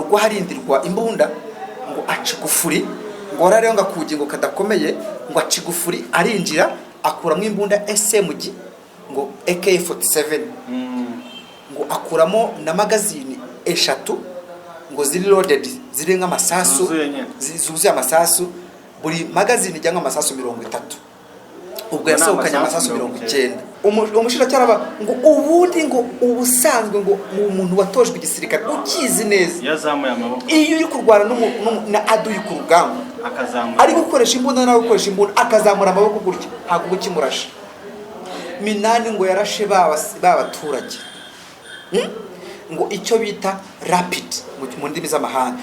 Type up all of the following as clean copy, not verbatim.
Rw'aharindirwa imbunda, ngo aca igufuri, ngo wari ngo akugingo kadakomeye, ngo aca igufuri arinjira, akuramo imbunda SMG, ngo AK47, ngo akuramo na magazine eshatu, ngo ziri loaded, ziri nk'amasasu. Zuzuye nyine. Zuzuye amasasu, buri magazine ijyamo amasasu 30. Ubwo Ni yasohokanye amasasu amasasu 90. Umushinjacyaha araba ngo ubundi ngo ubusanzwe ngo umuntu watojwe igisirikare ukizi neza, iyo azamuye amaboko, iyo uri kurwana na aduyi ku rugamba, akazamura ari gukoresha imbunda nawe gukoresha imbunda, akazamura amaboko gutya, ntabwo uba ukimurashe. Minani ngo yarashe ba baturage. Ngo icyo bita rapid mu ndimi z'amahanga.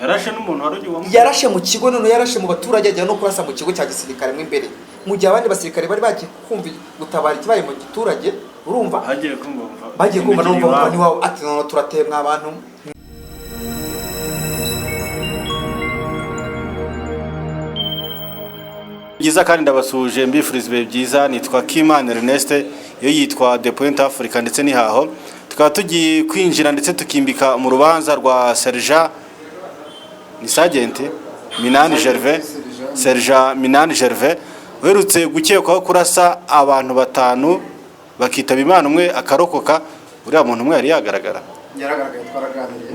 Yarashe n'umuntu wari ugiye wamu Yarashe mu kigo, none yarashe mu baturage, ajya no kurasa mu kigo cya gisirikare mo imbere, mu gihe abandi basirikare bari bagiye kumva gutabara ikibaye mu giturage, urumva? Bagiye kumva. Bagiye kumva ikintu numva kiri bumva ni iwabo. wawe, ati none turatemwa abantu. Byiza kandi ndabasuhuje, mbifuriza ibihe byiza. Nitwa Kimana Ernest, iyo yitwa The Point Africa ndetse n'ihaho. Tukaba tugiye kwinjira ndetse tukimbika mu rubanza rwa Sergent, ni Sergeant Minani Gervais, Sergent Minani Gervais uherutse gukekwaho kurasa abantu batanu bakitaba Imana, umwe akarokoka. Uriya muntu umwe yari yagaragara. Yaragaragaye, twaraganiriye.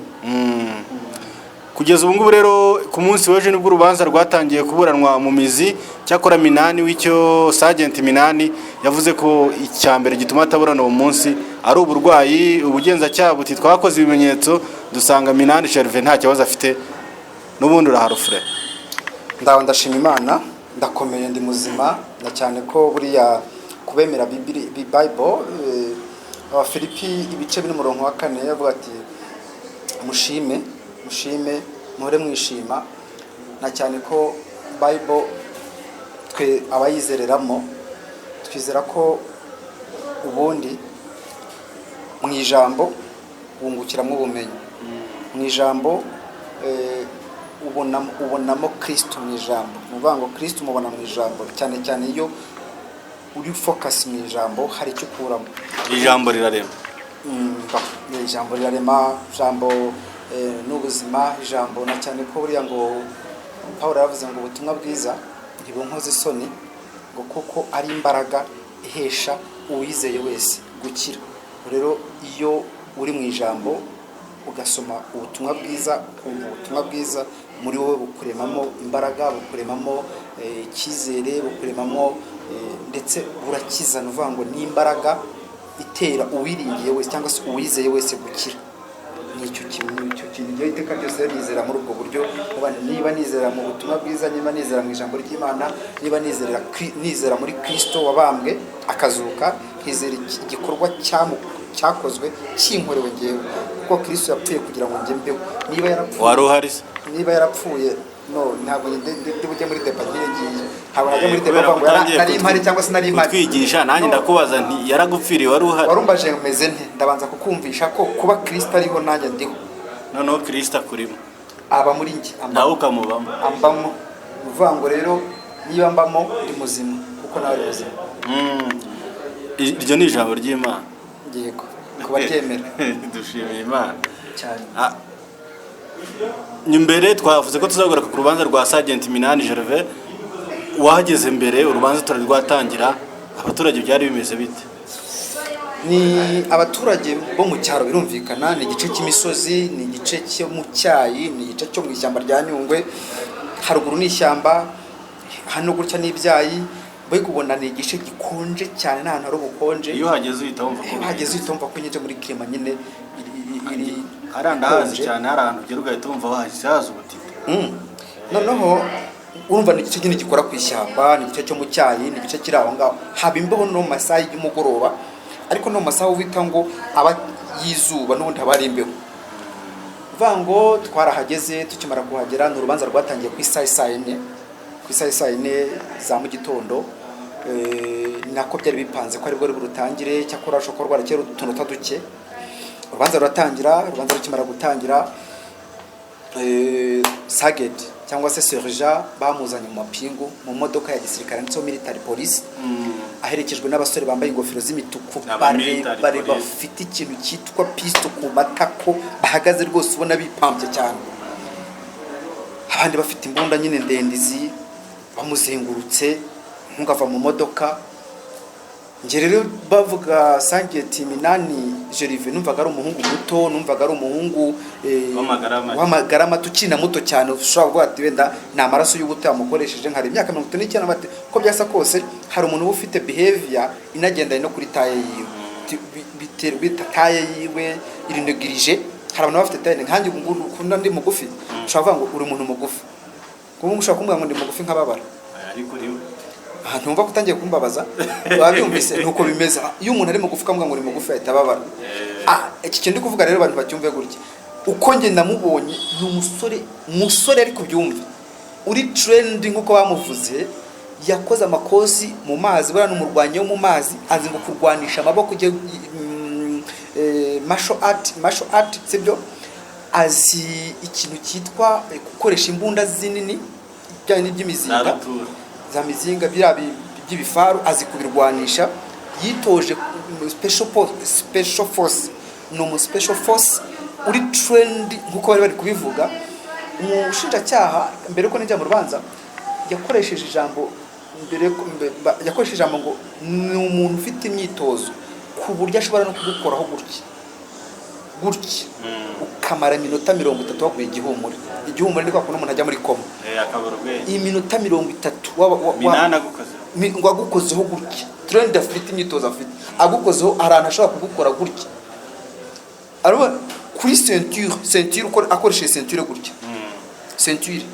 Kugeza ubu ngubu rero, ku munsi w'ejo nibwo urubanza rwatangiye kuburanwa mu mizi. Cyakora Minani w'icyo, Sergeant Minani, yavuze ko icya mbere gituma ataburana uwo munsi ari uburwayi. Ubugenzacyaha buti twakoze ibimenyetso, dusanga Minani Gervais nta kibazo afite. N'ubundi uraharufure? Ndaho, ndashima Imana, ndakomeye, ndi muzima, na cyane ko buriya kubemera Bible, Abafilipi ibice bine umurongo wa 4 yavuga ati: "Mushime, mushime, muhore mwishima." Na cyane ko Bible twe abayizereramo twizera ko ubundi mu ijambo wungukiramo ubumenyi, mu ijambo ubonamo Kristo. Mu ijambo, ni ukuvuga ngo Kristo umubona mu ijambo, cyane cyane iyo uri focus mu ijambo hari icyo ukuramo. Ijambo rirarema. Ijambo rirarema, ijambo ni ubuzima, ijambo, na cyane ko buriya ngo Paul yaravuze ngo ubutumwa bwiza ntibunkoze isoni, ngo kuko ari imbaraga ihesha uwizeye wese gukira. Rero iyo uri mu ijambo, ugasoma ubutumwa bwiza, ukumva ubutumwa bwiza, muri wowe bukuremamo imbaraga, bukuremamo icyizere, bukuremamo ndetse burakiza. Ni ukuvuga ngo ni imbaraga itera uwiringiye wese cyangwa se uwizeye wese gukira. Ni icyo kintu, ni icyo kintu. Njyewe iteka ryose nizera muri ubwo buryo. Niba nizera mu butumwa bwiza, niba nizera mu ijambo ry'Imana, niba nizera muri Kristo wabambwe akazuka, nkizera igikorwa cyakozwe kinkorewe ngewe, kuko Kristo yapfuye kugira ngo njye mbeho. Niba yarapfuye, Wari uhari se? Niba yarapfuye, no ntabwo ndi bujye muri débat ngiye ngiye, ntabwo najya muri débat Kubera ngo ko utangiye nari mpari cyangwa se nari mpari. kutwigisha, nanjye No. ndakubaza nti yaragupfiriye, wari uhari? Warumbaje ngo meze nte, ndabanza kukumvisha ko kuba Kristo ariho nanjye ndiho. Noneho Kristo akurimo. Aba muri njye, ambamo. Nawe ukamubamo. Ambamo. Ni ukuvuga ngo rero niba mbamo, ndi muzima kuko nawe ari muzima. Iryo ni ijambo ry'Imana. Yego, kuba ryemera. Dushimiye Imana. Cyane. Ah, mbere twavuze ko tuzagaruka ku rubanza rwa Sergeant Minani Gervais. Wahageze mbere urubanza tutari rwatangira, abaturage byari bimeze bite? Ni abaturage bo mu cyaro, birumvikana, ni igice cy'imisozi, ni igice cyo mu cyayi, ni igice cyo mu ishyamba rya Nyungwe. Haruguru ni ishyamba, hano gutya ni ibyayi. Mbega ubona ni igice gikonje cyane, n'ahantu hari ubukonje. Iyo uhageze uhita wumva ko Iyo uhageze uhita wumva ko nyine muri climat nyine iri hariya ndahazi ikonje. cyane. Hari ahantu ugera ugahita wumva wahise haza ubutita. Noneho urumva ni igice nyine gikora ku ishyamba, ni igice cyo mu cyayi, ni igice kiri aho ngaho haba imbeho no mu masaha y'umugoroba, ariko no mu masaha wita ngo aba y'izuba n'ubundi haba hari imbeho. Uvuga ngo twarahageze, tukimara kuhagera, ni urubanza rwatangiye ku isaha isaa yine, ku isaha isaa yine za mu gitondo. Nako byari bipanze ko aribwo rutangire, cyakora rushobora kuba rwarakera utunota duke. Urubanza ruratangira. Urubanza rukimara gutangira, Sergeant cyangwa se Sergent bamuzanye mu mapingu, mu modoka ya gisirikare yanditseho military police. Aherekejwe n'abasore bambaye ingofero z'imituku, Aba military barebare, police. bafite ikintu cyitwa pisto ku matako, bahagaze rwose ubona bipampye cyane, abandi bafite imbunda nyine ndende izi, bamuzengurutse. Umuhungu ava mu modoka. Njye rero bavuga Sangeti Minani Gervais, numvaga ari umuhungu muto, numvaga ari umuhungu W'amagara make. W'amagara mato, ukiri na muto cyane, ushobora kuvuga ati wenda ni amaraso y'ubuto yamukoresheje. Nkari imyaka 39, bati uko byasa kose hari umuntu uba ufite behavior inagendanye no kuri taille yiwe. Bita taille yiwe irinegirije. Hari abantu baba bafite taille nkanjye ubu ngubu ukunda ndi mugufi, ushobora kuvuga ngo uri umuntu mugufi, kuko ushobora kumbwira ngo ndi mugufi nkababara. Ariko uriwe. Aha ntumva ko utangiye kumbabaza, wabyumvise, nuko bimeze. Iyo umuntu ari mugufi ukamubwira ngo uri mugufi, ahita ababara. Ah, iki kintu ndi kuvuga rero abantu bacyumve gutya: uko njye namubonye, ni umusore musore, ariko byumve, uri trained nk'uko bamuvuze, yakoze amakosi mu mazi. Buriya ni umurwanyi wo mu mazi, azi ngo kurwanisha amaboko, ujye martial art, martial art, sibyo? Azi ikintu cyitwa gukoresha imbunda zinini, bijyanye n'iby'imizinga. Za rutura. Za mizinga, biriya by'ibifaru azi kubirwanisha. Yitoje special force, ni umu special force uri trained nk'uko bari bari kubivuga. Umushinjacyaha, mbere yuko ninjira mu rubanza, yakoresheje ijambo mbere yakoresheje ijambo ngo ni umuntu ufite imyitozo ku buryo ashobora no kugukoraho gutya gutya, ukamara iminota 30 waguye igihumure. Igihumure ni kwa kundi umuntu ajya muri koma. Akabura ubwenge. Iminota 30 Minani agukoze. Ngo agukozeho gutya, trained afite imyitozo afite, agukozeho hari ahantu ashobora kugukora gutya. Arabona kuri ceinture akoresheje ceinture gutya, ceinture,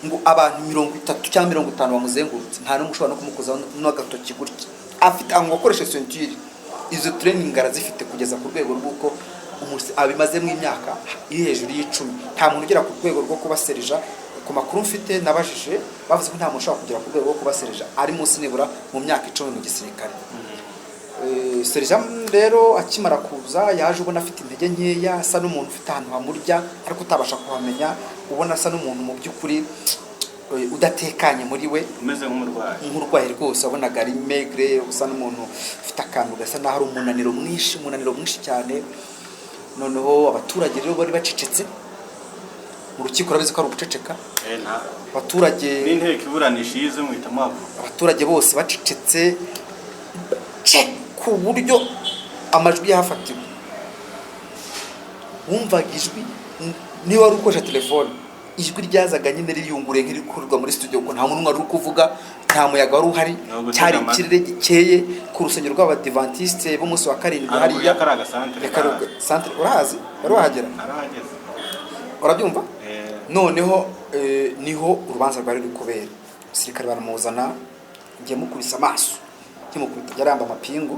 ngo abantu 30 cyangwa 50 bamuzengurutse, nta n'umwe ushobora no kumukozaho n'agatoki gutya. Afite ngo akoreshe ceinture. Izo training arazifite kugeza ku rwego rw'uko abimazemo imyaka iri hejuru y'10. Nta muntu ugera ku rwego rwo kuba serija, ku makuru mfite nabajije, bavuze ko nta muntu ushobora kugera ku rwego rwo kuba serija ari munsi nibura mu myaka 10 mu gisirikare. Serija rero akimara kuza, yaje ubona afite intege nkeya, asa n'umuntu ufite ahantu hamurya ariko utabasha kuhamenya, ubona asa n'umuntu mu by'ukuri udatekanye muri we. Umeze nk'umurwayi. Nk'urwayi rwose. Wabonaga ari maigre, usa n'umuntu ufite akantu gasa n'aho ari umunaniro mwinshi, umunaniro mwinshi cyane. Noneho abaturage rero bari bacecetse mu rukiko, urabizi ko ari uguceceka. Abaturage N'inteko iburanisha iyo ize muhita muhaguruka. Abaturage bose bacecetse ce ku buryo amajwi yahafatiwe, wumvaga ijwi niba wari ukoresha telefone, ijwi ryazaga nyine ririyunguruye nk'irikorerwa muri studio, kuko nta muntu wari uri kuvuga, nta muyaga wari uhari. Ni ugutega Cyari amatwi. ikirere gikeye ku rusengero rw'Abadivantisite b'umunsi wa karindwi Haruguru hariya. ya kariya gasantere. Ya kariya santere, urahazi? Wari wahagera? Narahageze. Urabyumva? Eh. Noneho niho urubanza rwari ruri kubera. Abasirikare baramuzana, ngiye mukubise amaso, nkimukubita, yari yambaye amapingu,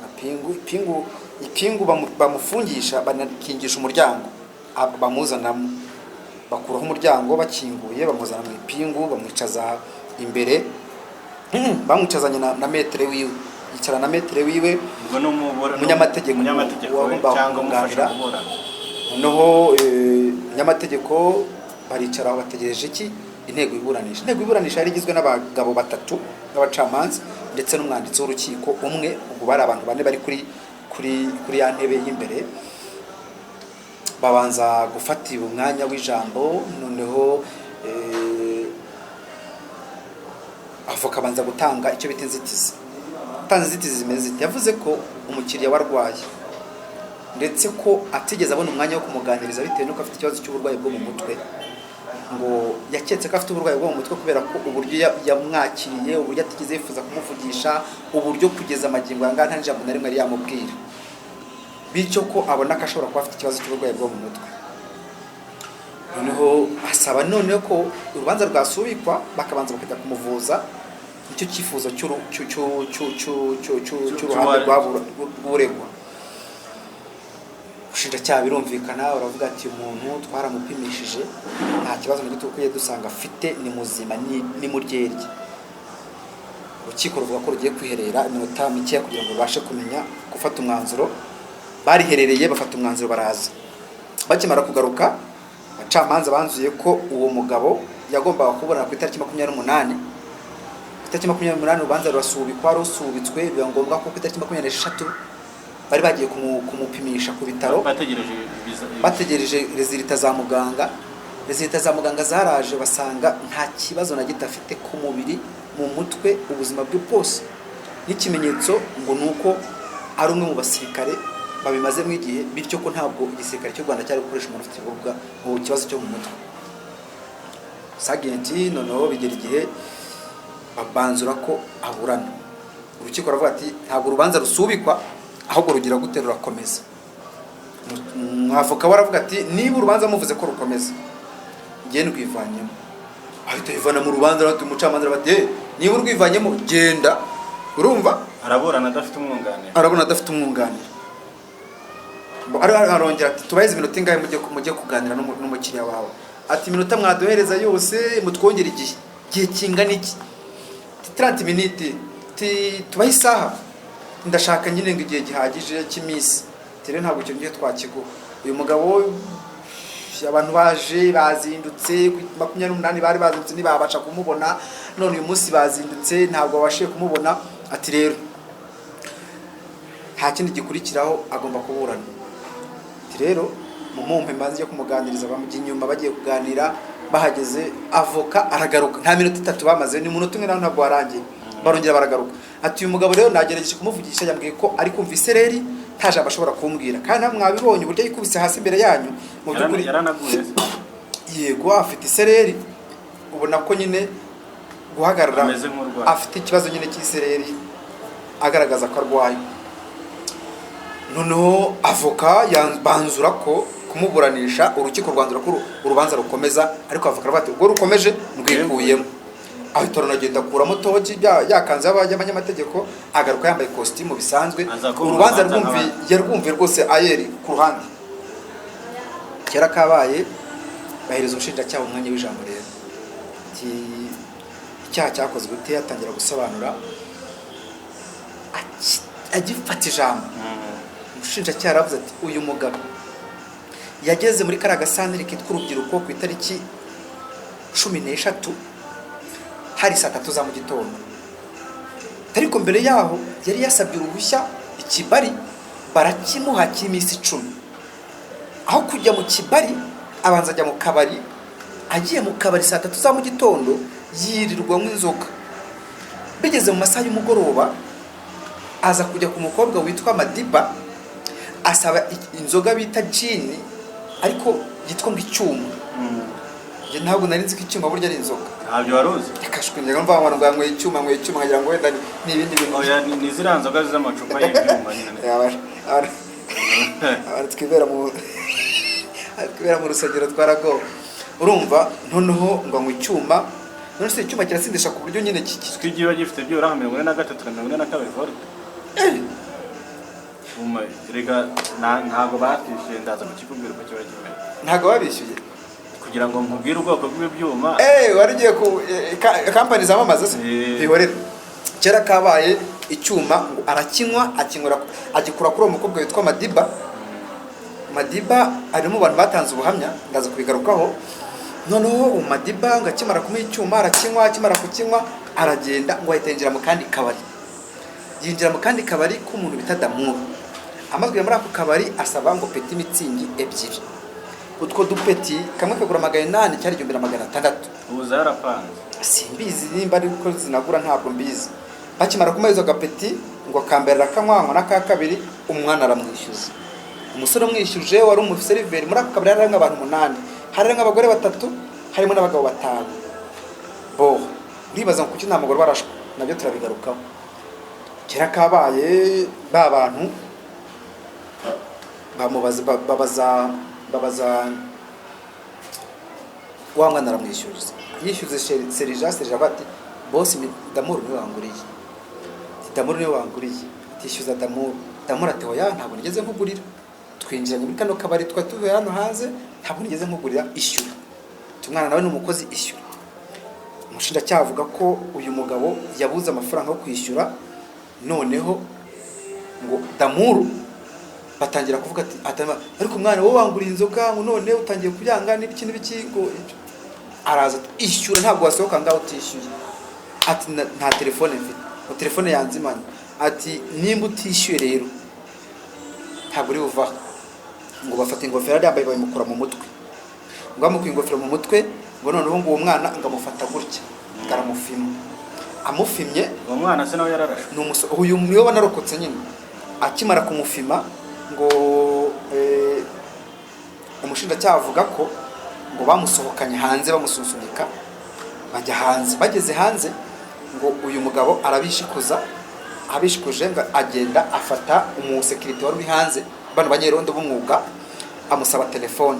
amapingu, ipingu, ipingu. Bamufungisha, banakingisha umuryango. Bamuzanamo, bakuraho umuryango, bakinguye, bamuzana mu ipingu, bamwicaza imbere. Bamwicazanye na maître wiwe, yicara na maître wiwe. Ubwo ni Umunyamategeko. Umunyamategeko we Wagombaga cyangwa umufasha kumwunganira. kuburana. Noneho umunyamategeko, baricara aho bategereje iki? Inteko iburanisha. Inteko iburanisha yari igizwe n'abagabo batatu b'abacamanza ndetse n'umwanditsi w'urukiko umwe. Ubwo bari abantu bane bari kuri ya ntebe y'imbere. Babanza gufatira umwanya w'ijambo. Noneho avoka abanza gutanga icyo bita inzitizi. Gutanga inzitizi zimeze zite? Yavuze ko umukiriya we arwaye, ndetse ko atigeze abona umwanya wo kumuganiriza bitewe n'uko afite ikibazo cy'uburwayi bwo mu mutwe. Ngo yaketse ko afite uburwayi bwo mu mutwe kubera ko uburyo yamwakiriye, uburyo atigeze yifuza kumuvugisha, uburyo kugeza amagingo aya ngaya nta n'ijambo na rimwe yari yamubwira, bityo ko abona ko ashobora kuba afite ikibazo cy'uburwayi bwo mu mutwe. Noneho asaba noneho ko urubanza rwasubikwa, bakabanza bakajya kumuvuza. Nicyo cyifuzo cy'uruhande rw'uregwa. Ubushinjacyaha, birumvikana, uravuga ati umuntu twaramupimishije, nta kibazo na gito ukwiye dusanga afite, ni muzima, ni muryerye. Urukiko ruvuga ko rugiye kwiherera iminota mikeya kugira ngo rubashe kumenya gufata umwanzuro. Bariherereye, bafata umwanzuro, baraza. Bakimara kugaruka, abacamanza banzuye ko uwo mugabo yagombaga kuburana ku itariki 28. Ku itariki 28 urubanza rurasubikwa. Rusubitswe, biba ngombwa ko ku itariki 23 bari bagiye kumupimisha ku bitaro. Bategereje Bategereje résultats za muganga. Résultats za muganga zaraje, basanga nta kibazo na gito afite ku mubiri, mu mutwe, ubuzima bwe bwose. N'ikimenyetso ngo ni uko ari umwe mu basirikare babimazemo igihe, bityo ko ntabwo igisirikare cy'u Rwanda cyari gukoresha umuntu ufite ubumuga mu kibazo cyo mu mutwe. Sagenti noneho bigera igihe babanzura ko aburana. Urukiko ruravuga ati: "Ntabwo urubanza rusubikwa, ahubwo rugira gute? Rurakomeza." Umwavoka we aravuga ati: "Niba urubanza muvuze ko rukomeza, njye ndwivanyemo." Ahita yivana mu rubanza. Bati umucamanza bati: "Eh, niba urwivanyemo, genda." Urumva? Araburana adafite umwunganira. Arabona adafite umwunganira. Arongera ati: "Tubahize iminota ingahe mujye kuganira n'umukiriya wawe?" Ati: "Iminota mwaduhereza yose, mutwongere igihe." "Igihe kingana iki?" Ati: "30 minutes." Ati: "Tubahe isaha." "Ndashaka nyine ngo igihe gihagije cy'iminsi." Ati: "Rero ntabwo icyo gihe twakiguha." Uyu mugabo, abantu baje bazindutse ku 28, bari bazindutse ntibabasha kumubona. None uyu munsi bazindutse, ntabwo babashije kumubona. Ati: "Rero nta kindi gikurikiraho, agomba kuburana." Ati: "Rero mumumpe mbanze yo kumuganiriza." Bamujya inyuma, bagiye kuganira. Bahageze, avoka aragaruka. Nta minota 3 bamaze, ni umunota umwe nawe ntabwo warangiye, barongera baragaruka. Ati: "Uyu mugabo rero nagerageje kumuvugisha, yambwiye ko ari kumva isereri, nta jambo ashobora kumbwira. Kandi namwe mwabibonye uburyo yikubise hasi imbere yanyu." Mu by'ukuri Yaranaguye se? Yego, afite isereri, ubona ko nyine guhagarara Ameze nk'urwaye. afite ikibazo nyine cy'isereri, agaragaza ko arwaye. Noneho avoka banzura ko kumuburanisha, urukiko rwanzura ko urubanza rukomeza. Ariko avoka aravuga ati: "Ubwo rukomeje, ndwikuyemo." Ahita aranagenda, akuramo togi yakanze y'abanyamategeko, agaruka yambaye kositimu bisanzwe. Aza kumva urubanza urubanza rwumvi, yarwumviye rwose ayeri ku ruhande. Kera kabaye, bahereza ubushinjacyaha umwanya w'ijambo. Rero ati: "Icyaha cyakozwe ute?" Atangira gusobanura. Agifata ijambo, umushinjacyaha aravuze ati: "Uyu mugabo yageze muri kariya gasantere kitwa Urubyiruko ku itariki 13, hari saa 3 za mu gitondo. Ariko mbere yaho yari yasabye uruhushya ikibari, barakimuha cy'iminsi 10. Aho kujya mu kibari, abanza ajya mu kabari. Agiye mu kabari saa 3 za mu gitondo, yirirwamo inzoga. Bigeze mu masaha y'umugoroba, aza kujya ku mukobwa witwa Madiba, asaba inzoga bita gin, ariko yitwa ngo icyuma. Njye ntabwo nari nzi ko icyuma burya ari inzoga." Ntabyo wari uzi? Reka shwi, njya mva ngo yanyweye icyuma, yanyweye icyuma, nkagira ngo wenda ni ibindi bintu. Oya, ni ziriya nzoga z'amacupa y'ibyuma nyine. Abantu twibera mu rusengero twaragowe. Urumva, noneho ngo anywe icyuma. None se icyuma kirasindisha ku buryo nyine Siko igihe gifite byibura nka 43 na 42 volt. Reka ntabwo batwishyuye, ndaza kukikubwira uko kiba kimeze. Ntabwo babishyuye? Kugira ngo nkubwire ubwoko bw'ibyuma. Wari ugiye ku kampani zamamaza se? Eh. Bihorera. Kera kabaye, icyuma ngo arakinywa, akinywera, agikura kuri uwo mukobwa witwa Madiba. Madiba ari mu bantu batanze ubuhamya, ndaza kubigarukaho. Noneho uwo Madiba ngo akimara kumuha icyuma, arakinywa. Akimara kukinywa, aragenda, ngo ahita yinjira mu kandi kabari. Yinjira mu kandi kabari k'umuntu bita Damuru. Amaze kugera muri ako kabari, asaba ngo petit Mützig ebyiri. Utwo dupeti kamwe kagura 800, cyari 1600. Ubu zarapanze. Simbizi nimba ari ko zinagura, ntabwo mbizi. Bakimara kumuhereza agapeti, ngo akambere arakanywa, n'aka kabiri. Umwana aramwishyuza. Umusore umwishyuje wari umuseriveri muri ako kabari. Hari harimo abantu umunani, hari harimo abagore batatu, harimo n'abagabo batanu. Bo uribaza ngo kuki nta mugore warashwe? Nabyo turabigarukaho. Kera kabaye, ba bantu bamubaza, babaza wa mwana, aramwishyuza. Yishyuze serija. Serija avuga ati: "Boss, Damuru niwe wanguriye." Ati: "Damuru niwe wanguriye." Ati: "Ishyuza Damuru." Damuru ati: "Oya, ntabwo nigeze nkugurira. Twinjiranye muri kano kabari, twari tuvuye hano hanze, ntabwo nigeze nkugurira, ishyura." Ati: "Umwana nawe ni umukozi, ishyura." Umushinjacyaha avuga ko uyu mugabo yabuze amafaranga yo kwishyura. Noneho ngo Damuru batangira kuvuga ati: "Ariko umwana, wowe wanguriye inzoga, ngo none utangiye kuyanga n'ibiki n'ibiki." Ngo araza ati: "Ishyura, ntabwo wasohoka ngaho utishyuye." Ati: "Nta telefone mfite," ngo telefone yanzimanye. Ati: "Nimba utishyuye rero ntabwo uri buvaha." Ngo bafata ingofero yari yambaye bayimukura mu mutwe. Ngo bamukuye ingofero mu mutwe, ngo noneho ngo uwo mwana ngo amufata gutya, ngo aramufima. Amufimye, Uwo mwana se nawe yararashwe? Ni uyu niwe wanarokotse nyine. Akimara kumufima, ngo umushinjacyaha avuga ko ngo bamusohokanye hanze, bamususunika bajya hanze. Bageze hanze, ngo uyu mugabo arabishikuza. Abishikuje, ngo agenda afata umusekirite wari uri hanze, bano banyerondo b'umwuga, amusaba telefone.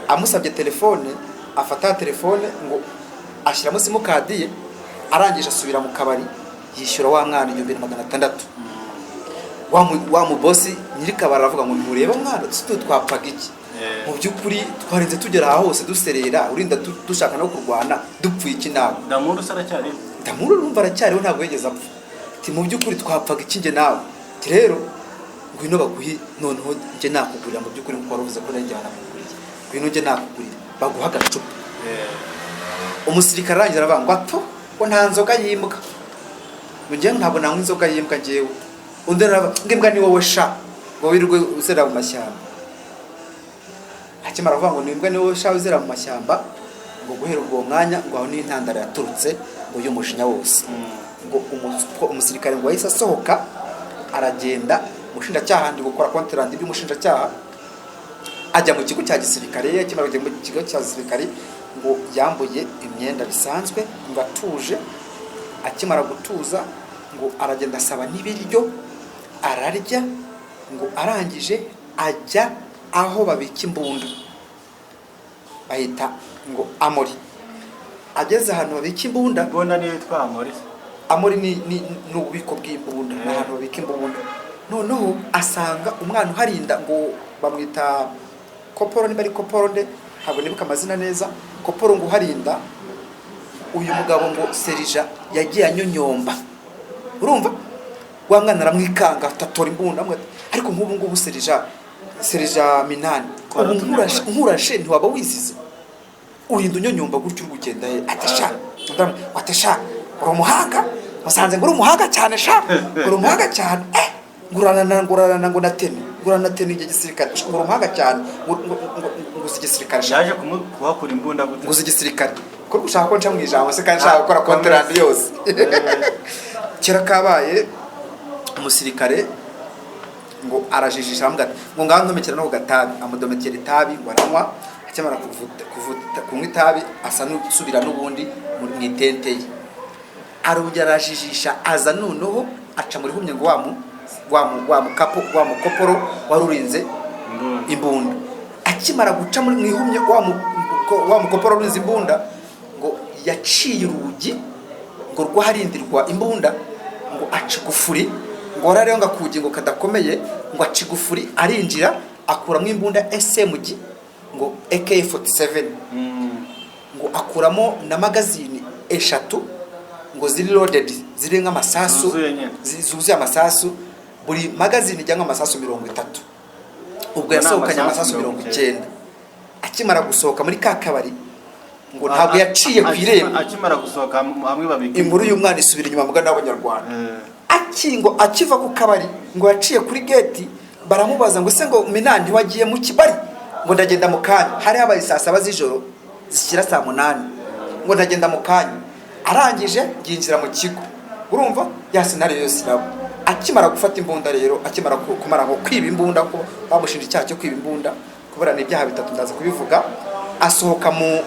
Amusabye telefone, afata ya telefone ngo ashyiramo simukadi ye. Arangije asubira mu kabari, yishyura wa mwana 1600. Wa mubosi nyiri kabari aravuga ngo: "Ntureba mwana, tuzi twapfaga iki? Mu by'ukuri twarinze tugera aha hose duserera, urinda dushaka no kurwana, dupfuye iki nawe?" Damuru se aracyariho? Damuru urumva aracyariho, ntabwo yigeze apfa. Ati: "Mu by'ukuri twapfaga iki njye nawe? Ati rero ngwino baguhe, noneho njye nakugurira. Mu by'ukuri nkuko wari uvuze ko nanjye wanakuguriye, ngwino njye nakugurira, baguha agacupa." Umusirikare arangira aravuga ngo: "Apfa, ngo nta nzoga y'imbwa, ngo njyewe ntabwo nanywa inzoga y'imbwa njyewe." Undi aravuga ngo: "Imbwa ni wowe sha, ngo wirirwe uzera mu mashyamba." Akimara kuvuga ngo ni imbwa ni wowe sha uzera mu mashyamba, ngo guhera ubwo mwanya ngo aho niyo intandaro yaturutse ngo y'umujinya wose. Ngo umusirikare ngo yahise asohoka aragenda. Umushinjacyaha, ndi gukora compte rendu by'umushinjacyaha, ajya mu kigo cya gisirikare. Akimara kujya mu kigo cya gisirikare, ngo yambuye imyenda bisanzwe, ngo atuje. Akimara gutuza, ngo aragenda asaba n'ibiryo ararya. Ngo arangije ajya aho babika imbunda, bahita ngo armory. Ageze ahantu babika imbunda, Imbunda niyo yitwa armory? Armory ni ububiko bw'imbunda, ni ahantu babika imbunda. Noneho asanga umwana uharinda, ngo bamwita koporo, niba ari koporo nde, ntabwo nibuka amazina neza, koporo ngo uharinda. Uyu mugabo ngo serija yagiye anyonyomba, urumva wa mwana aramwikanga, atatora imbunda, amubwira ati: "Ariko nk'ubu ngubu serija Minani, ubu nkurashe ntiwaba wizize? Urinda unyonyomba gutyo, uri kugenda he?" Ati: "Sha," ati: "sha, uri umuhanga, musanze ngo uri umuhanga cyane sha, uri umuhanga cyane, nguranana nguranana ngo natene nguranana natene igihe gisirikare, ngo uri umuhanga cyane, ngo uzi igisirikare sha." Yaje kuhakura imbunda gute? Ngo uzi igisirikare. Ko ushaka ko nca mu ijambo se kandi nshaka gukora compte rendu yose? Kera kabaye, umusirikare ngo arajijisha, aramubwira ati ngo ngaho ndomekera no ku gatabi. Amudomekera itabi, ngo aranywa. Akimara kunywa itabi, asa n'usubira n'ubundi mu itente ye. Arongera arajijisha, aza noneho aca muri humye ngo wa mukapo, wa mukoporo wari urinze Imbunda. imbunda. Akimara guca muri mu ihumye wa mukoporo urinze imbunda, ngo yaciye urugi ngo rw'aharindirwa imbunda, ngo aca igufuri, ngo wari ngo akugi ngo kadakomeye, ngo aca igufuri arinjira, akuramo imbunda SMG ngo AK47, ngo akuramo na magazini eshatu ngo ziri loaded, ziri nk'amasasu. Zuzuye nyine. Zuzuye amasasu, buri magazini ijya nk'amasasu 30. Ubwo Ubwo ni yasohokanye amasasu amasasu 90. 90. Akimara gusohoka muri ka kabari, ngo ntabwo yaciye ku irembo. Akimara gusohoka hamwe babika Inkuru y'umwana isubira inyuma, mugana w'Abanyarwanda. Akingo akiva ku kabari, ngo yaciye kuri gate, baramubaza ngo: "Ese ngo Minani wagiye mu kibari?" Ngo: "Ndagenda mu kanya." Hari habaye saa 7 z'ijoro zishyira saa 8. Ngo: "Ndagenda mu kanya." Arangije yinjira mu kigo. Urumva ya scénario yose iraba. Akimara gufata imbunda rero, akimara kumara ngo kwiba imbunda, ko bamushinja icyaha cyo kwiba imbunda, kubera ni ibyaha bitatu, ndaza kubivuga. Asohoka mu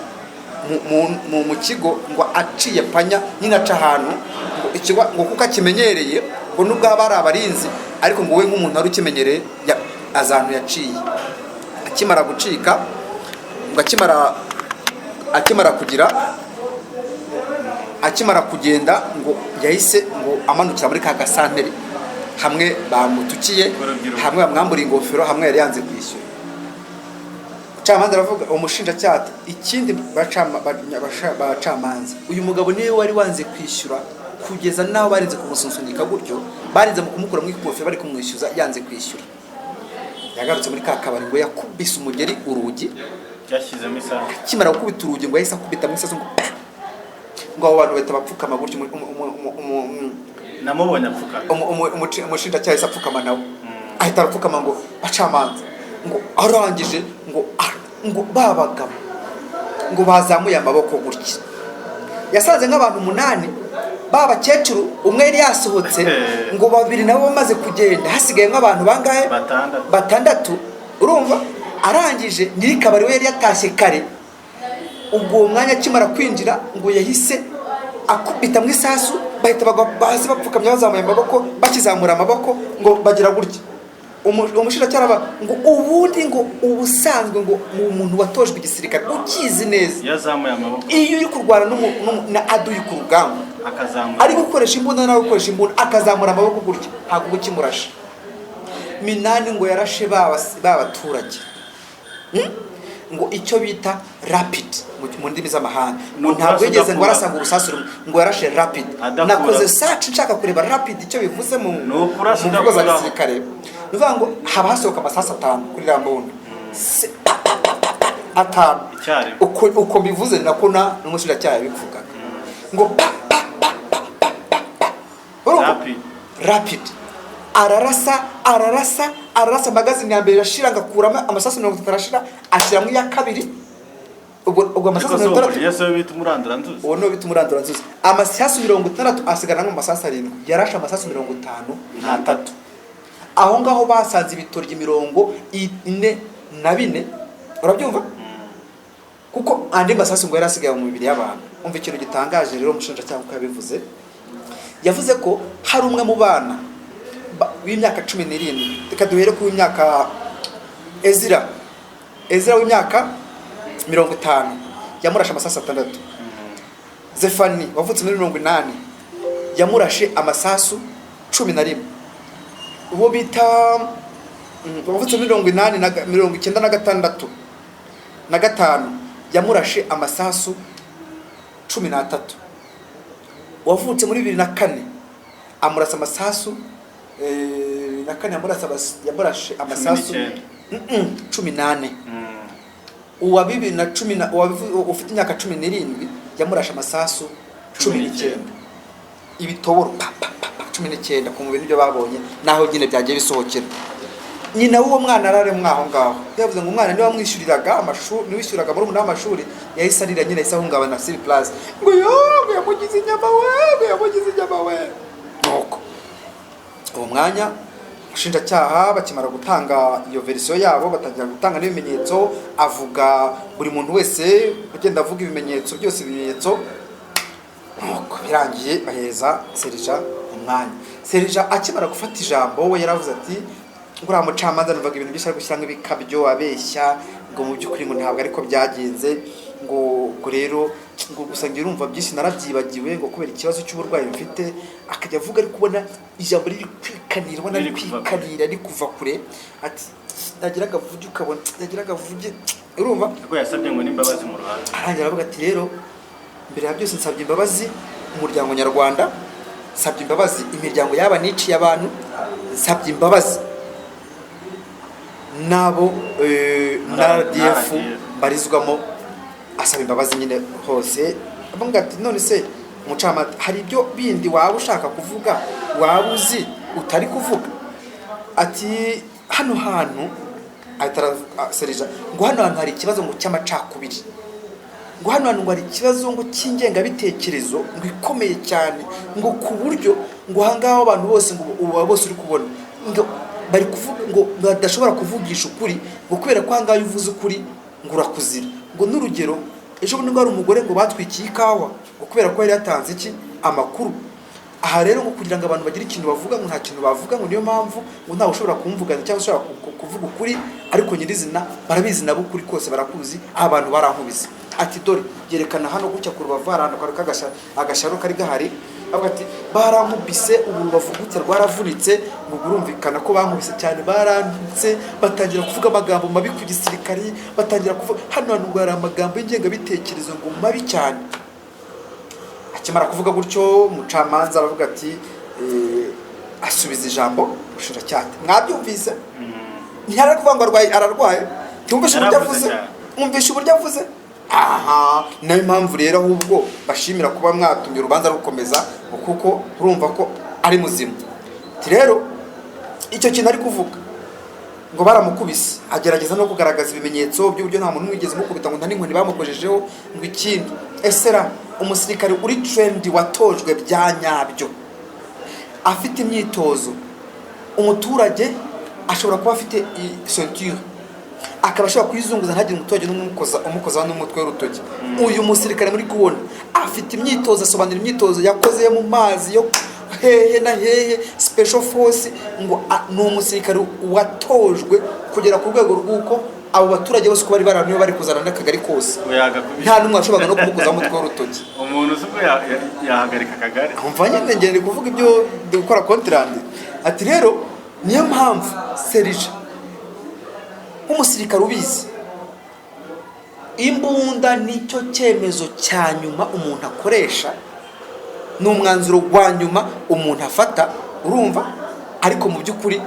kigo ngo aciye panya nyine, aca ahantu ngo ikigo, ngo kuko akimenyereye, ngo nubwo haba hari abarinzi, ariko ngo we nk'umuntu wari ukimenyereye azi ahantu yaciye. Akimara gucika, ngo akimara kugira, akimara kugenda, ngo yahise ngo amanukira muri ka gasantere hamwe bamutukiye, Urubyiruko. hamwe bamwambura ingofero, hamwe yari yanze kwishyura. Umucamanza aravuga, umushinjacyaha ati: "Ikindi bacamanza, uyu mugabo niwe wari wanze kwishyura kugeza n'aho barinze kumusunsunika gutyo, barinze mu kumukura mu ingofero bari kumwishyuza, yanze kwishyura." Yagarutse muri ka kabari, ngo yakubise umugeri urugi. Yashyizemo isaha. Akimara gukubita urugi, ngo yahise akubita mu isasu, ngo pa! Ngo abo bantu bahita bapfukama gutyo, Namubonye apfukama. Umushinjacyaha yahise apfukama nawe, ahita arapfukama ngo bacamanza, ngo arangije ngo ba bagabo ngo bazamuye amaboko gutya, yasanze nk'abantu umunani, ba bakecuru umwe yari yasohotse, ngo babiri nabo bamaze kugenda, hasigaye nk'abantu bangahe? Batandatu. Batandatu. Urumva, arangije nyirikabari we yari yatashye kare. Ubwo uwo mwanya akimara kwinjira ngo yahise akubita mu isasu, bahita bagwa hasi bapfukamye bazamuye amaboko. Bakizamura amaboko ngo bagira gutya. Umushinjacyaha araba ngo ubundi ngo ubusanzwe ngo umuntu watojwe igisirikare ukizi neza, Iyo azamuye amaboko, iyo uri kurwana na aduyi ku rugamba, akazamura, ari gukoresha imbunda nawe gukoresha imbunda, akazamura amaboko gutya, ntabwo uba ukimurashe. Minani ngo yarashe ba baturage. Ngo icyo bita rapid mu ndimi z'amahanga, ngo Ni ntabwo ukurasa yigeze ngo udakura. arasa ngo urusasu rumwe, ngo yarashe rapid. Adakura. Nakoze search nshaka kureba rapid icyo bivuze mu Ni ukurasa mu mvugo za udakuraho. gisirikare. Ni ukuvuga ngo haba hasohoka amasasu atanu kuri iriya mbunda. Pa, pa, pa, pa, pa, atanu. Icyarimwe. Uko mbivuze nako na n'umushinjacyaha yabivugaga, ngo pa pa pa pa pa pa pa. Urumva? Rapid. Rapid. Ararasa, ararasa, ararasa, magazine ya mbere irashira, ngakuramo amasasu 30, arashira, ashyiramo iya kabiri. Ubwo amasasu Ariko si 60. umujinya, si we bita umuranduranzuzi? Uwo niwo bita umuranduranzuzi. Amasasu 60, asigaramo amasasu arindwi. Yarashe amasasu 53. Aho ngaho basanze ibitoryi 44. Urabyumva, kuko andi masasu ngo yari asigaye mu mibiri y'abantu. Umva ikintu gitangaje rero, umushinjacyaha uko yabivuze, yavuze ko hari umwe mu bana w'imyaka 17, reka duhere ku w'imyaka Ezira, Ezira w'imyaka 50 yamurashe amasasu atandatu. Zefani wavutse muri 80 yamurashe amasasu 11. Uwo bita wavutse muri 80 na 96 na gatanu yamurashe amasasu 13. Wavutse muri 2004 amurasa amasasu 2004 yamurashe amasasu 19. 14. Uwa bibiri na cumi na ufite imyaka 17 yamurashe amasasu 19, ibitoboro pa pa pa pa 19 ku mubiri. Nibyo babonye naho nyine byagiye bisohokera. Nyina w'uwo mwana arari mwaho ngaho, yavuze ngo umwana niwe wamwishyuriraga amashuri, niwe wishyuraga murumuna w'amashuri, yahise arira nyine, yahise ahungabana sur place, ngo yo, ngo yamugize inyama we, ngo yamugize inyama we. Nuko uwo mwanya ubushinjacyaha bakimara gutanga iyo version yabo, batangira gutanga n'ibimenyetso, avuga buri muntu wese agenda avuga ibimenyetso byose, ibimenyetso. Nuko birangiye baheza serija umwanya. Serija akimara gufata ijambo, we yaravuze ati ngo uriya mucamanza numvaga ibintu byinshi ari gushyiramo ibikabyo, abeshya, ngo mu by'ukuri ngo ntabwo ariko byagenze, ngo ubwo rero ngo gusa njye urumva byinshi narabyibagiwe, ngo kubera ikibazo cy'uburwayi mfite. Akajya avuga ari kubona ijambo riri kwikanira, ubona ari Riri kuva kure. kwikanira, ari kuva kure, ati nagira akavuge, ukabona nagira akavuge, urumva. Kuko yasabye ngo n'imbabazi mu ruhame. Arangira aravuga ati rero mbere ya byose nsabye imbabazi umuryango nyarwanda, nsabye imbabazi imiryango y'aba niciye abantu, nsabye imbabazi n'abo na RDF RDF. mbarizwamo. Asaba imbabazi nyine hose. Avuga ati none se umucamanza, hari ibyo bindi waba ushaka kuvuga, waba uzi utari kuvuga? Ati hano hantu, ahita serija ngo hano hantu hari ikibazo ngo cy'amacakubiri, ngo hano hantu ngo hari ikibazo ngo cy'ingengabitekerezo ngo ikomeye cyane, ngo ku buryo ngo ahangaha abantu bose ngo ubu bose uri kubona ngo bari kuvuga ngo badashobora kuvugisha ukuri, ngo kubera ko ahangaha iyo uvuze ukuri ngo urakuzira. Ngo n'urugero, ejo bundi ngo hari umugore ngo batwikiye ikawa, ngo kubera ko yari yatanze iki amakuru. Aha rero ngo kugira ngo abantu bagire ikintu bavuga, ngo nta kintu bavuga, ngo niyo mpamvu ngo ntawe ushobora kumvugana cyangwa ushobora kuvuga ukuri, ariko nyirizina barabizi nabo, ukuri kose barakuzi. Aha abantu barankubise. Ati dore byerekana hano gutya ku rubavu hari ahantu kari agasharu kari gahari. Avuga ati barankubise, ubu rubavu gutya rwaravunitse. Ngo burumvikana ko bankubise cyane, barantutse, batangira kuvuga amagambo mabi ku gisirikari, batangira kuvuga hano hantu ngo hari amagambo y'ingengabitekerezo ngo mabi cyane. Akimara kuvuga gutyo, umucamanza aravuga ati asubiza ijambo ubushinjacyaha ati, mwabyumvise, ntiyari kuvuga ngo arwaye, ararwaye. Ntiwumvishe uburyo Yaravuze avuze? cyane. Mwumvishe uburyo avuze? Aha nayo mpamvu rero ahubwo bashimira kuba mwatumye urubanza rukomeza, ngo kuko urumva ko ari muzima. Ati rero icyo kintu ari kuvuga ngo baramukubise, agerageza no kugaragaza ibimenyetso by'uburyo nta muntu wigeze umukubita, ngo nta n'inkoni bamukojejeho. Ngo ikindi, esera umusirikare uri trained, watojwe bya nyabyo, afite imyitozo, umuturage ashobora kuba afite ceinture, akaba ashobora kuyizunguza ntagire umuturage n'umwe umukoza n'umutwe w'urutoki. Uyu musirikare muri kubona afite imyitozo, asobanura imyitozo yakoze yo mu mazi, yo hehe na hehe, special force, ngo ni umusirikare watojwe kugera ku rwego rw'uko abo baturage bose uko bari baraniwe bari kuzana n'akagari kose, nta n'umwe washoboraga no kumukozaho umutwe w'urutoki. Umuntu uzi ko yahagarika akagari. Umva nyine, ngende kuvuga ibyo ndi gukora compte rendu. Ati rero niyo mpamvu serija nk'umusirikare ubizi, imbunda nicyo cyemezo cya nyuma umuntu akoresha, ni umwanzuro wa nyuma umuntu afata, urumva? Ariko mu by'ukuri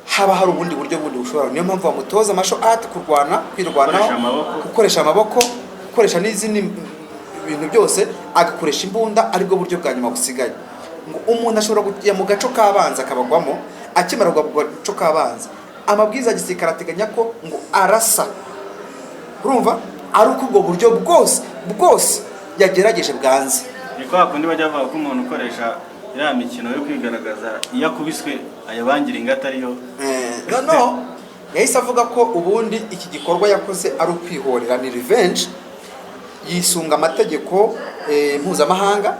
haba hari ubundi buryo bundi bushobora. Niyo mpamvu bamutoza martial art, kurwana, kwirwanaho, Gukoresha amaboko. Gukoresha amaboko, gukoresha n'izindi bintu byose, agakoresha imbunda aribwo buryo bwa nyuma busigaye. Ngo umuntu ashobora kujya mu gaco k'abanzi akabagwamo, akimara kugwa mu gaco k'abanzi, amabwiriza ya gisirikare ateganya ko ngo arasa, urumva, ari uko ubwo buryo bwose bwose yagerageje bwanze. Ni kwa kundi bajya bavuga ko umuntu ukoresha iriya mikino yo kwigaragaza, iyo akubiswe ayabangira ingata ariyo. Noneho yahise avuga ko ubundi iki gikorwa yakoze ari ukwihorera, ni revenge, yisunga amategeko mpuzamahanga,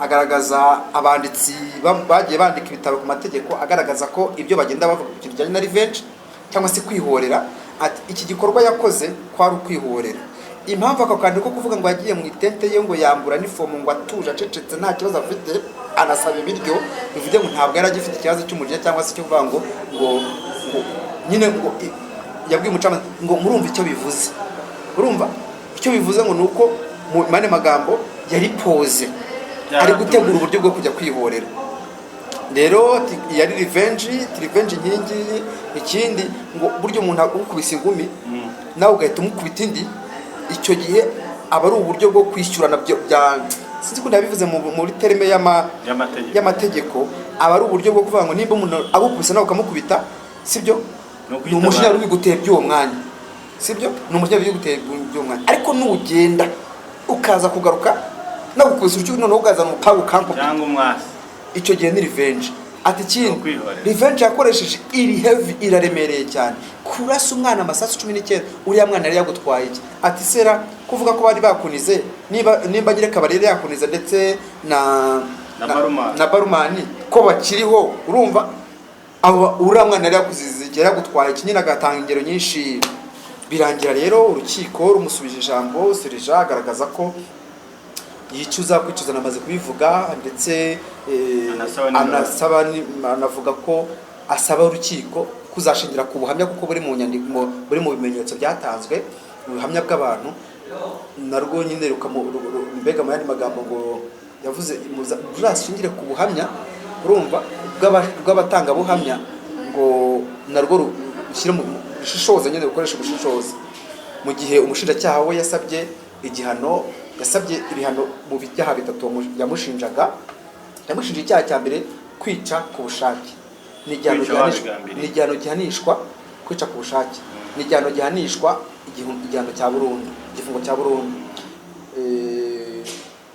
agaragaza abanditsi bagiye bandika ibitabo ku mategeko, agaragaza ko ibyo bagenda bavuga ku kintu kijyanye na revenge cyangwa se kwihorera. Ati iki gikorwa yakoze kwari ukwihorera. Impamvu ako kantu ko kuvuga ngo yagiye mu itente ye, ngo yambura nifomu, ngo atuje, acecetse, nta kibazo afite, anasaba ibiryo, bivuge ngo ntabwo yari agifite ikibazo cy'umujinya cyangwa se cyo kuvuga ngo nyine ngo yabwiye umucamanza ngo murumva icyo bivuze, urumva icyo bivuze, ngo ni uko mu mane magambo yari posé ari gutegura uburyo bwo kujya kwihorera. Rero yari revenge, revenge inkingi. Ikindi ngo buryo umuntu agukubise ingumi nawe ugahita umukubita indi, icyo gihe aba ari uburyo bwo kwishyurana bya sinzi ko ndabivuze muri terme y'amategeko. Y'amategeko, aba ari uburyo bwo kuvuga ngo nimba umuntu agukubise nawe ukamukubita, sibyo? Ni Ni umujinya wari ubiguteye by'uwo mwanya, sibyo? Ni umujinya wari ubiguteye by'uwo mwanya, ariko nugenda ukaza kugaruka nagukubise urucyuri, noneho ukazana umupanga ukankubita, cyangwa umwasi, icyo gihe ni revenge. Ati ikindi, Ni ukwihorera. Revenge yakoresheje iri heavy, iraremereye cyane, kurasa umwana amasasu 19. Uriya mwana yari yagutwaye iki? Ati sera kuvuga ko bari bakunize, nimba nyire kabari yari yakunize ndetse na Na barumani. Na barumani ko bakiriho, urumva abo uriya mwana yari yakuzize, yari yagutwaye iki nyine? Agatanga ingero nyinshi. Birangira rero urukiko rumusubije ijambo. Serija agaragaza ko yicuza, kwicuza namaze kubivuga, ndetse Anasaba n'imbabazi. anasaba anavuga ko asaba urukiko kuzashingira ku buhamya, kuko buri mu nyandiko, buri mu bimenyetso byatanzwe, ubuhamya bw'abantu narwo nyine mbega mu yandi magambo ngo yavuze muzashingire ku buhamya, urumva, bw'abatangabuhamya, ngo narwo rushyire mu bushishozi nyine, rukoresha ubushishozi. Mu gihe umushinjacyaha we yasabye igihano, yasabye ibihano mu byaha bitatu yamushinjaga. Yamushinja icyaha cya mbere, kwica ku bushake, ni igihano Kwica wabigambiriye. Ni igihano gihanishwa, kwica ku bushake ni igihano gihanishwa igihano cya burundu, igifungo cya burundu.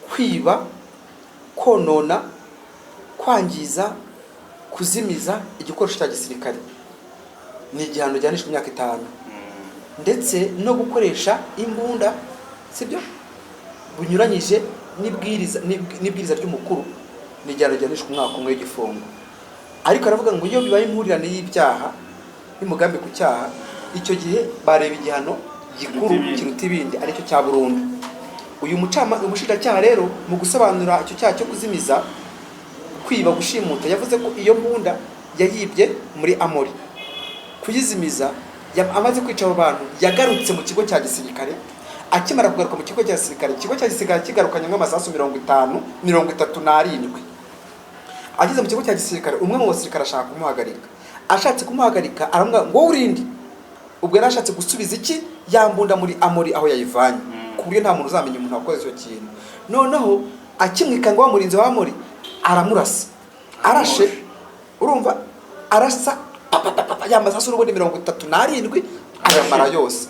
Kwiba, konona, kwangiza, kuzimiza igikoresho cya gisirikare ni igihano gihanishwa imyaka 5, ndetse no gukoresha imbunda, sibyo, bunyuranyije n'ibwiriza ry'umukuru ni igihano gihanishwa umwaka umwe w'igifungo. Ariko aravuga ngo iyo bibaye impurirane y'ibyaha n'umugambi ku cyaha, icyo gihe bareba igihano gikuru Kiruta ibindi. Kiruta ibindi, aricyo cya burundu. Uyu umushinjacyaha rero mu gusobanura icyo cyaha cyo kuzimiza, kwiba, gushimuta, yavuze ko iyo mbunda yayibye muri armory, kuyizimiza amaze kwica abo bantu yagarutse mu kigo cya gisirikare. Akimara kugaruka mu kigo cya gisirikare, ikigo cya gisirikare kigarukanye nk'amasasu 50, 37. Ageze mu kigo cya gisirikare, umwe mu basirikare ashaka kumuhagarika. Ashatse kumuhagarika aramubwira ngo wowe urinde. Ubwo yari ashatse gusubiza iki? Ya mbunda muri armory aho yayivanye. Ku buryo nta muntu uzamenya umuntu wakoze icyo kintu. Noneho akimwikanga, wa murinzi wa Muri aramurasa, arashe, urumva, arasa papapapa ya masasu n'ubundi 37, ayamara yose.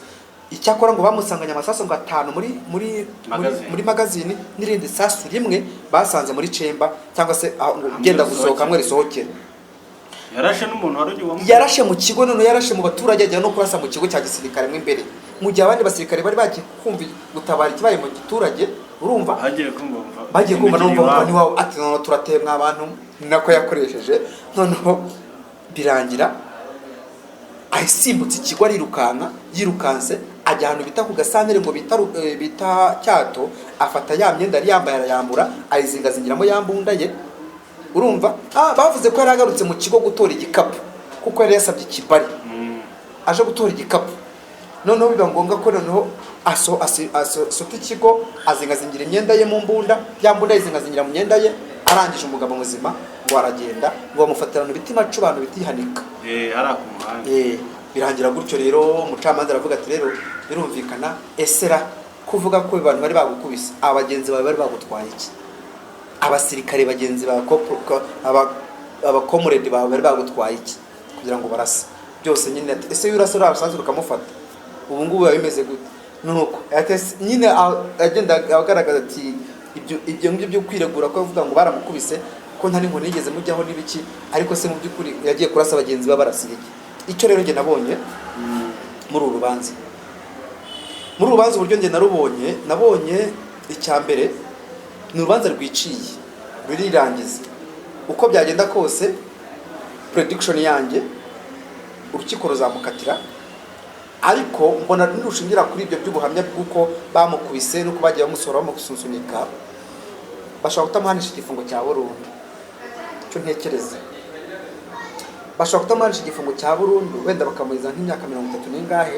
Icyakora ngo bamusanganye amasasu ngo 5 muri Magazine. muri magazine, n'irindi sasu rimwe basanze muri chamber, cyangwa se aho ngo ugenda gusohoka hamwe risohokera. Yarashe n'umuntu wari ugiye wamu Yarashe mu kigo, noneho yarashe mu baturage, ajya no kurasa mu kigo cya gisirikare mo imbere, mu gihe abandi basirikare bari bagiye kumva gutabara ikibaye mu giturage, urumva. Bagiye kumva. Bagiye kumva numva bumva ni wawe, ati: "Noneho turatemwa abantu." Ni nako yakoresheje. Noneho birangira asimbutse ikigo, arirukanka. Yirukanse ajya ahantu bita ku gasantere, ngo bita Cyato. Afata ya myenda yari yambaye, arayambura, ayizingazingiramo ya mbunda ye, urumva. Bavuze ko yari agarutse mu kigo gutora igikapu, kuko yari yasabye ikibari, aje gutora igikapu. Noneho biba ngombwa ko noneho asota ikigo, azingazingira imyenda ye mu mbunda, ya mbunda ayizingazingira mu myenda ye. Arangije, umugabo muzima ngo aragenda, ngo bamufatirana ibiti macu, abantu bitihanika. Hariya ku muhanda. Birangira gutyo rero. Umucamanza aravuga ati: "Rero birumvikana, esera kuvuga ko abantu bari bagukubise, abagenzi bawe bari bagutwaye iki? Abasirikare bagenzi bawe, abakomuredi bawe bari bagutwaye iki kugira ngo barase byose nyine?" Ati: "Ese iyo urasa uriya rusanzwe ukamufata, ubu ngubu biba bimeze gute?" Nuko ati: Nyine agenda agaragaza ati ibyo ngibyo byo kwiregura ko avuga ngo baramukubise, ko nta n'inkoni yigeze mujyaho n'ibiki, ariko se mu by'ukuri yagiye kurasa bagenzi be barasira iki?" Icyo rero njye nabonye muri uru rubanza, uburyo njye narubonye, nabonye icya mbere ni urubanza rwiciye, rurirangiza. Uko byagenda kose, prediction yanjye, urukiko ruzamukatira, ariko mbona nirushingira kuri ibyo by'ubuhamya bw'uko bamukubise n'uko bagiye bamusohora bamusunsunika, bashobora kutamuhanisha igifungo cya burundu. Icyo ntekereza, bashobora kutamuhanisha igifungo cya burundu, wenda bakamuhiza nk'imyaka 30 n'ingahe,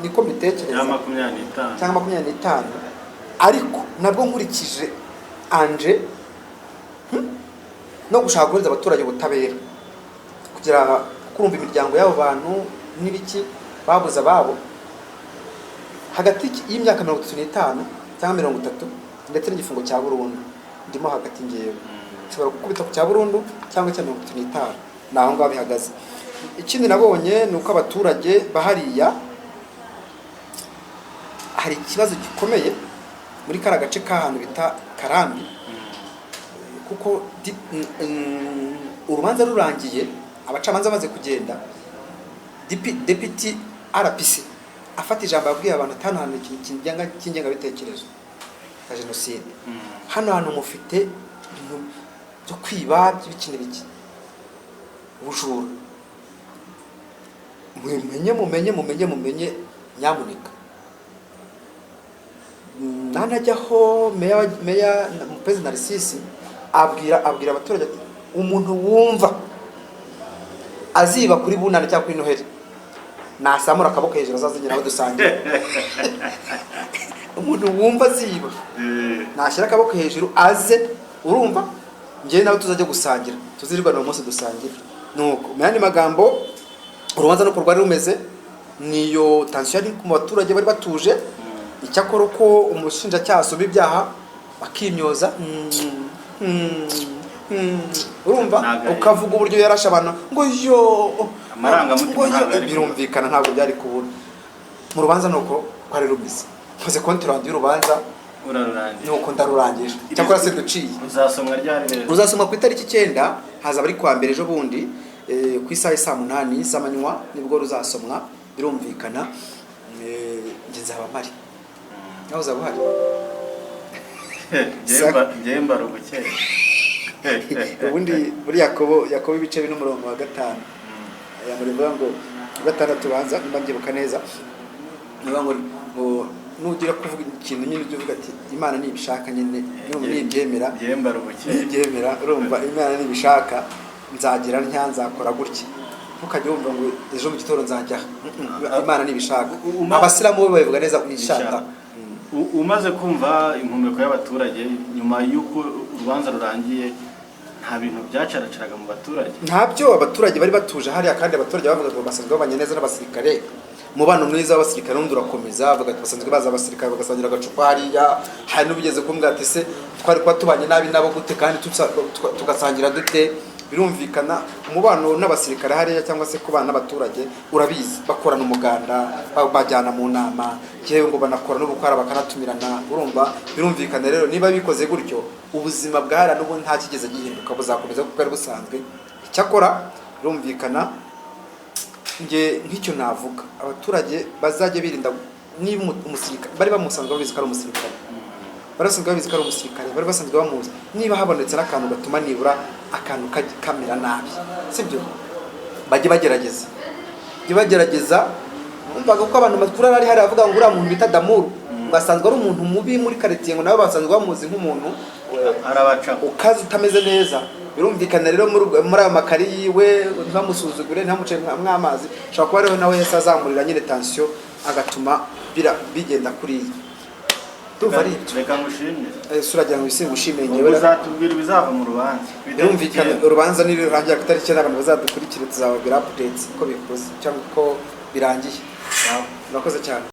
niko mbitekereza. Cyangwa 25. Cyangwa 25. Ariko nabwo nkurikije anje no gushaka guhereza abaturage ubutabera, kugira kurumva imiryango y'abo bantu n'ibiki babuze ababo, hagati y'imyaka 35 cyangwa 30 ndetse n'igifungo cya burundu, ndimo hagati ngewe. Nshobora gukubita ku cya burundu cyangwa icya 35, ni aho ngaho bihagaze. Ikindi nabonye ni uko abaturage bahariya hari ikibazo gikomeye muri kariya gace k'ahantu bita Karambi, kuko urubanza rurangiye, abacamanza bamaze kugenda, deputy RPC afata ijambo, yabwiye abantu ati: "Hano hantu ikintu cy'ingengabitekerezo ya jenoside, hano hantu mufite ibintu byo kwiba, by'ibiki n'ibiki, ubujura, mumenye, mumenye, mumenye, mumenye nyamuneka." Nanajyaho meya Mupenzi Narcisse abwira abaturage ati: "Umuntu wumva aziba kuri Bunani cyangwa kuri Noheli nasamura akaboko hejuru, azaze nawe dusangire. Umuntu wumva aziba nashyira akaboko hejuru aze, urumva, njyewe nawe tuzajya gusangira, tuzirirwana uwo munsi dusangire." Nuko mu yandi magambo, urubanza nuko rwari rumeze, niyo tension yari mu baturage, bari batuje. Icyakora uko umushinjacyaha asoma ibyaha bakimyoza, urumva, Nagahinda. ukavuga uburyo yarashe abantu ngo yo Amarangamutima ngo yo, ntabwo yari kubura. Birumvikana, ntabwo byari kubura mu rubanza. Nuko rwari rumeze, nkoze compte rendu y'urubanza. Urarurangiye? Nuko ndarurangije, cyakora se duciye. Uzasomwa ryari rero? Ruzasomwa ku itariki 9, hazaba ari kuwa mbere ejo bundi, ku isaha ya saa 8 z'amanywa nibwo ruzasomwa. Birumvikana, njye nzaba mpari, nawe uzaba uhari. Njyewe mbara ubukeye. Ubundi muri Yakobo ibice 4 umurongo wa 5, aya rivuga ngo 6 banza, nimba mbyibuka neza, niba ngo nugira kuvuga ikintu nyine ujye uvuga ati: "Imana nibishaka nyine, nibyemera." Njyewe mbara ubukeye. Nibyemera, urumva, Imana nibishaka nzagira ntya, nzakora gutya. Ntukajye wumva ngo ejo mu gitondo nzajya aha. Imana nibishaka. Abasilamu bo babivuga neza, inshallah. Umaze kumva impumeko y'abaturage nyuma y'uko urubanza rurangiye, nta bintu byacaracaraga mu baturage? Ntabyo, abaturage bari batuje hariya, kandi abaturage bavuga ngo basanzwe babanye neza n'abasirikare. Umubano mwiza w'abasirikare n'undi urakomeza, bavuga ati basanzwe baza abasirikare bagasangira agacupa hariya. Hari n'ubigeze kumbwira ati: "Se twari kuba tubanye nabi nabo gute kandi tugasangira dute?" Birumvikana, umubano n'abasirikare hariya cyangwa se kubana n'abaturage, urabizi, bakorana umuganda, bajyana mu nama, yewe ngo banakora n'ubukwara, bakanatumirana. Urumva, birumvikana rero, niba bikoze gutyo, ubuzima bwa hariya n'ubu nta kigeze gihinduka, buzakomeza kuko bwari busanzwe. Icyakora birumvikana, nge nk'icyo navuga, abaturage bazajya birinda. Niba umusirikare bari bamusanzwe babizi ko ari umusirikare, bari basanzwe babizi ko ari umusirikare, bari basanzwe bamuzi, niba habonetse n'akantu gatuma nibura akantu kamera nabi, sibyo, bajye bagerageza, bajye bagerageza. Numvaga ko abantu makuru ari hari avuga ngo uriya muntu bita Damuru ngo asanzwe ari umuntu mubi muri quartier, ngo nabo basanzwe bamuzi nk'umuntu Arabaca. ukaze, utameze neza. Birumvikana rero, muri ayo makari yiwe, ntibamusuzugure, ntibamuce mw'amazi. Ashobora kuba rero nawe yahise azamurira nyine tension, agatuma bigenda kuriya. Ndumva ari ibyo. Reka ngushimire. Suragira ngo isi ngushimire. Ubwo Ngewe uzatubwira ibizava mu rubanza. Birumvikana, urubanza nirurangira ku itariki 9, abantu bazadukurikire, tuzababwira updates uko bikoze cyangwa uko birangiye. Murakoze cyane.